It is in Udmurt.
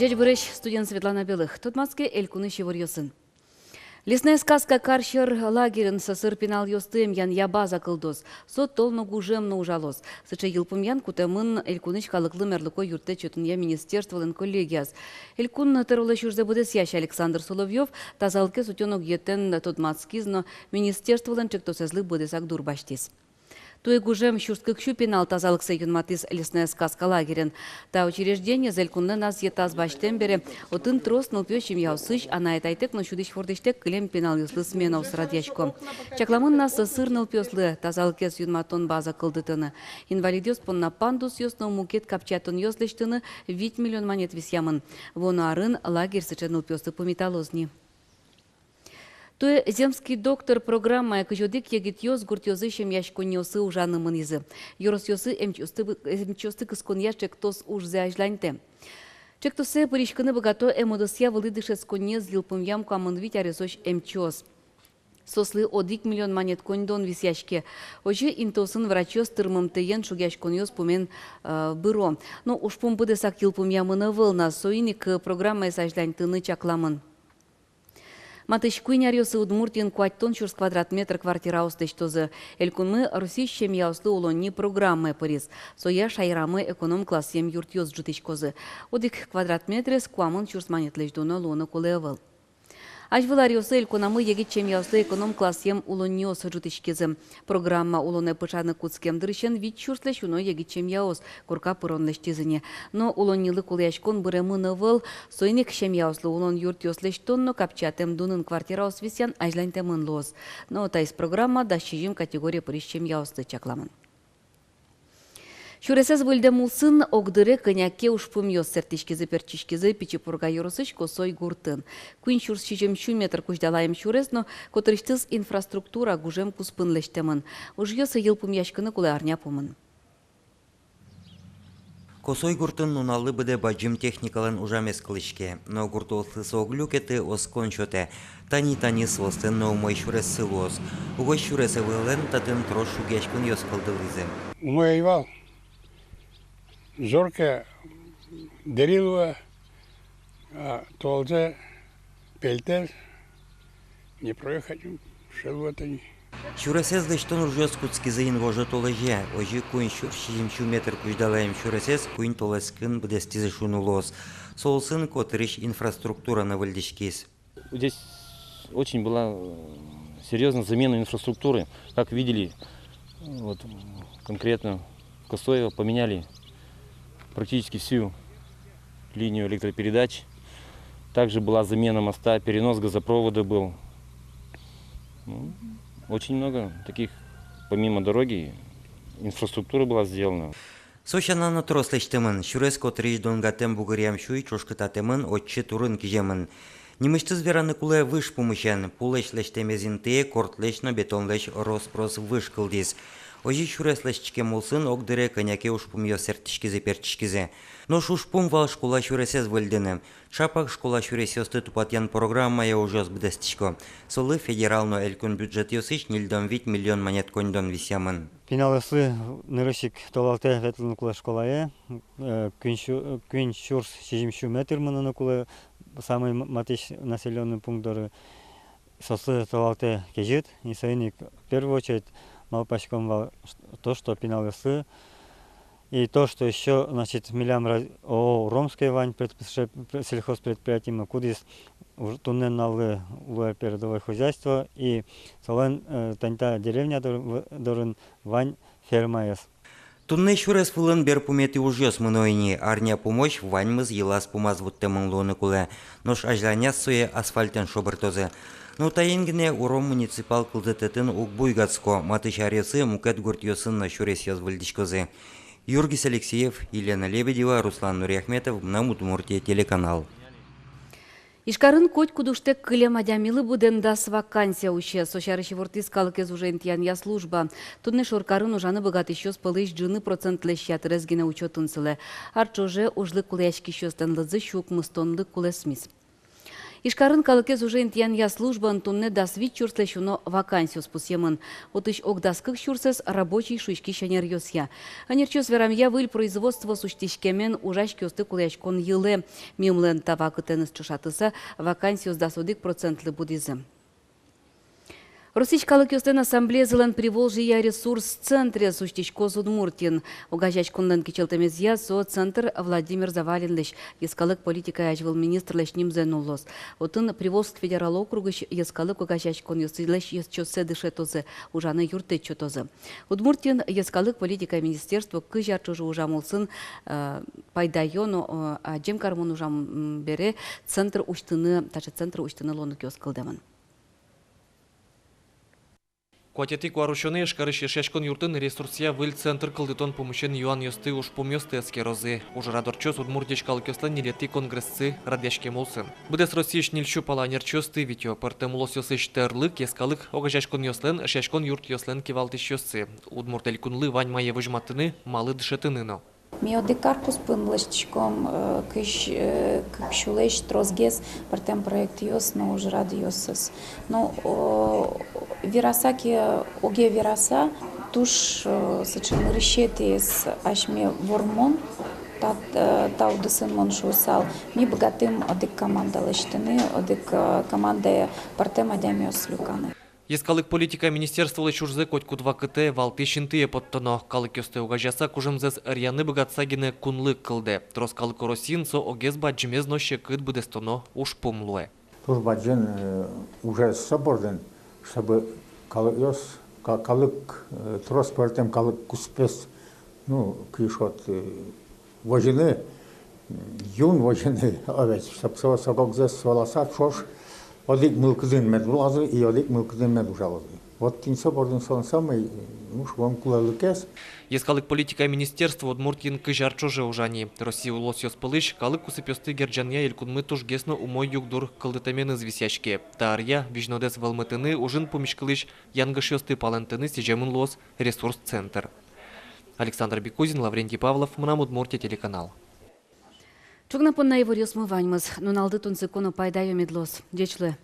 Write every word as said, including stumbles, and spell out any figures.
Ӟечбуресь, студиын Светлана Белых. Тодматске элькунысь иворъёсын. «Лесная сказка» кар сьӧр лагерьын сӧсыр пиналъёсты эмъянъя база кылдоз. Со тол но гужем но ужалоз. Сыӵе йылпумъян кутэмын элькунысь калыклы мерлыко юрттэт сётонъя министерстволэн коллегияз. Элькун тӧролэсь ужзэ быдэсъясь Александр Соловьёв тазалыкез утён огъетэн тодматскиз но министерстволэн ӵектосэзлы быдэсак дур басьтӥз. Туэ гужем сюрс кык сю пинал тазалыксэ юнматӥз «Лесная сказка» лагерьын. Та учреждениез элькунлэн ас йӧтаз басьтэм бере, отын трос нылпиё семьяосысь, анай-атайтэк но сюдӥсь-вордӥсьтэк кылем пиналъёслы сменаос радъясько. Чакламын на сӧсыр нылпиослы тазалыкез юнматон база кылдытыны. Инвалидъёс понна пандусъёс но мукет капчиятонъёс лэсьтыны вить миллион манет висъямын. Вуоно арын лагерь сыӵе нылпиосты пумиталоз ни. Туэ «Земский доктор» программая кызь одӥг егитъёс гуртъёсы семьяськонниосы ужаны мынӥзы. Ёросъёсы эмчиосты, эмчиосты кысконъя ӵектос ужзэ азьланьтэ. Ӵектосэ пыриськыны быгато эм удысъя вылӥ дышетсконниез йылпумъям куамын вить аресозь эмчиос. Соослы одӥг миллион манет коньдон висъяське. Озьы интыосын врачъёс тырмымтэен шугъяськонъёс пумен, э, быро. Но ужпум быдэсак йылпумъямын ӧвӧл на, соин ик программаез азьланьтыны чакламын. Матысь куинь аръёсы Удмуртиын куатьтон сюрс квадрат метр квартираос лэсьтозы. Элькунмы Россиысь семьяослы улонни программае пыриз. Соя шаерамы эконом классъем юртъёс ӝутӥськозы. Одӥг квадрат метрез куамын сюрс манетлэсь дунне луыны кулэ ӧвӧл. Азьвыл аръёсы элькунамы егит семьяослы эконом классъем улонниос ӝутӥськизы. Программа улонэ пыӵаны кутскем дырысен вить сюрслэсь уно егит семьяос корка пырон лэсьтӥзы ни. Но улоннилы кулэяськон быремын ӧвӧл, соин ик семьяослы улон юртъёс лэсьтон но капчиятэм дунын квартираос висъян азьланьтэмын луоз. Но таиз программа дас сизьым категорие пырись семьяослы чакламын. Сюресэз выльдэм улсын огдыре кӧня ке ужпумъёс сэрттӥськизы-пертчиськизы Пичи Пурга ёросысь Косой гуртын. Куинь сюрс сизьым сю метр кузьдалаем сюрес но котырысьтыз инфраструктура гужем куспын лэсьтэмын. Ужъёс йылпумъяськыны кулэ арня пумын. Косой гуртын нуналлы быдэ бадӟым техникалэн ужамез кылӥське, но гуртоослы со уг люкеты, оскон сётэ. Тани-тани соослэн но умой сюрессы луоз. Угось сюрес ӧвӧллэн татын трос шугъяськонъёс кылдылӥзы. Умой ӧй вал. Зор ке, дэри луэ, а туалзэ пельтэз, не проехать, шел вот они. Сюресэз лэсьтон ужъёс кутскизы инвожо толэзе, озьы куинь сюрс сизьым сю метр кузьдалаем сюресэз куинь толэзькын быдэстӥзы шуыны луоз. Со улсын котырысь инфраструктура но выльдӥськиз. Здесь очень была, э, серьёзная замена инфраструктуры. Как видели, вот, м, конкретно в Косоево поменяли практически всю линию электропередач. Также была замена моста, перенос газопровода был. Ну, очень много таких, помимо дороги, инфраструктура была сделана. Со сяна но трос лэсьтэмын. Сюрес котырысь донгатэм бугыръям сюй ӵошкытатэмын, отчы турын киземын. Нимысьтыз вераны кулэ выж пумысен. Пулэсь лэсьтэмез интые кортлэсь но бетонлэсь рос-прос выж кылдӥз. Озьы сюрес лэсьтӥськем улсын огдыре кӧня ке ужпумъёс сэрттӥськизы-пертчиськизы. Нош ужпум вал школа сюресэз выльдыны. Ӵапак школа сюресъёсты тупатъян программая ужъёс быдэстӥсько. Солы федерал но элькун бюджетъёсысь ньыльдон вить миллион манет коньдон висъямын. Пиналъёслы нырысь ик толалтэ ветлыны кулэ школае, э, куинь сю-, куинь сюрс сизьым сю метр мыныны кулэ самой м-, матысь населённый пункт доры. Соослы толалтэ кезьыт, и соин ик в первую очередь малпаськом вал ш-, то, что пиналъёслы, и то, что ещё, значит, милям раз-, ООО «Уромское» вань предприше-, пре-, сельхозпредприятимы, кудӥз уж-, туннэ нуналлы луэ передовое хозяйство, и солэн, э, тани та деревня дор-, в-, дорын вань фермаез. Туннэ сюрес вылын берпуметӥ ужъёс мыно ини, арня пумозь ваньмыз йылаз-пумаз вуттэмын луыны кулэ, нош азьланяз сое асфальтэн шобыртозы. Но таин гинэ Уром муниципал кылдытэтын уг буйгатско, матысь аръёсы мукет гуртъёсын но сюресъёс выльдӥськозы. Юргис Алексеев, Елена Лебедева, Руслан Нуриахметов, «Мынам Удмуртие» телеканал. Ижкарын котькуд ужтэк кылем адямилы быдэн дас вакансия усе. Со сярысь ивортӥз калыкез уже интыянъя служба. Туннэ шоркарын ужаны быгатӥсьёс пӧлысь ӝыны процентлэсь ятырез гинэ учётын сылэ. Ар ӵоже ужлы кулэяськисьёслэн лыдзы сю укмыстонлы кулэсмиз. Ижкарын калыкез уже интыянъя службаын туннэ дас вить сюрслэсь уно вакансиос пусъемын. Отысь ог дас кык сюрсэз рабочий шуиськись ӧнеръёсъя. Ӧнерчиос верамъя, выль производствоос усьтӥськемен ужась киосты кулэяськон йылэ. Мимлэн та вакытэныз ӵошатыса, вакансиос дас одӥг процентлы будӥзы. Россиысь калыкъёслэн ассамблеязылэн Приволжьея ресурс центрез усьтӥськоз Удмуртиын. Огазеяськонлэн кичӧлтэмезъя со центр Владимир Завалинлэсь, йӧскалык политикая азьвыл министрлэсь, нимзэ нуллоз. Отын Приволжск федерал округысь йӧскалык огазеяськонъёслэсь ёзчиоссэ дышетозы, ужаны юрттэт сётозы. Удмуртиын йӧскалык политикая министерство кызь ар ӵоже ужам улсын, э, пайдаё но, э, адӟем кармон ужам, м, бере центр усьтыны, таӵе центр усьтыны луонлыкъёс кылдэмын. Куатетӥ куарусёнэ Ижкарысь Эшъяськон юртын ресурсъя выль центр кылдытон пумысен юанъёсты, ужпумъёсты эскерозы. Ужрад ортчоз Удмуртиысь калыкъёслэн ньылетӥ конгрессы радъяськем улсын. Быдэс Россиысь ньыль сю пала ӧнерчиосты витё: пӧртэм улосъёсысь тӧрлык, йӧскалык огазеяськонъёслэн, эшъяськон юртъёслэн кивалтӥсьёссы. Удмурт Элькунлы вань мае возьматыны, малы дышетыны но. Ми одӥг кар куспын лэсьтӥськом, э, кызь, э, кык сюлэсь тросгес пӧртэм проектъёс но ужрадъёсыз. Ну, о, вераса ке, уге вераса, туж, э, сыӵе нырысетӥез асьме вормон, та, э, та удысын мон шуысал, ми быгатӥм одӥг команда лэсьтыны, одӥг, э, командае пӧртэм адямиос люканы. Йӧскалык политика министерстволэсь ужзэ котькуд вакытэ валтӥсь интые поттоно. Калыкъёсты огазеяса, кужымзэс ӧръяны быгатыса гинэ кунлык кылдэ. Трос калыко Россиын со огез бадӟымез но секыт быдэстоно ужпум луэ. Туж бадӟым, э, ужез со бордын, чтобы калыкъёс, ка-, калык, э, трос пӧртэм калык куспез, ну, кышкыт, э, возьыны, юн возьыны, а ведь, чтоб со, со ог-огзэс валаса, ӵош одӥг мылкыдын мед улозы и одӥг мылкыдын мед ужалозы. Вот тӥни со бордын со самой, ну, шуом, кулэлыкез. Йӧскалык политика министерство Удмуртиын кызь ар ӵоже ужа ни. Россия улосъёс пӧлысь калык кусыпъёсты герӟанъя элькунмы тужгес но умой югдур кылдытэменыз висъяське. Та аръя визьнодэс вӧлмытыны, ужын пумиськылӥсь янгышъёсты палэнтыны сӥземын луоз ресурс центр. Александр Бекузин, Лаврентий Павлов, «Мынам Удмуртие» телеканал. Ӵукна понна иворъёсмы ваньмыз. Нуналды тунсыко но пайдаё мед луоз. Ӟеч луэ.